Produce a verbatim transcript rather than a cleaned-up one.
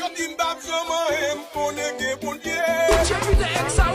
Yo di m pa bezwen manyen, m konnen gen Bondye. Che pita ex sa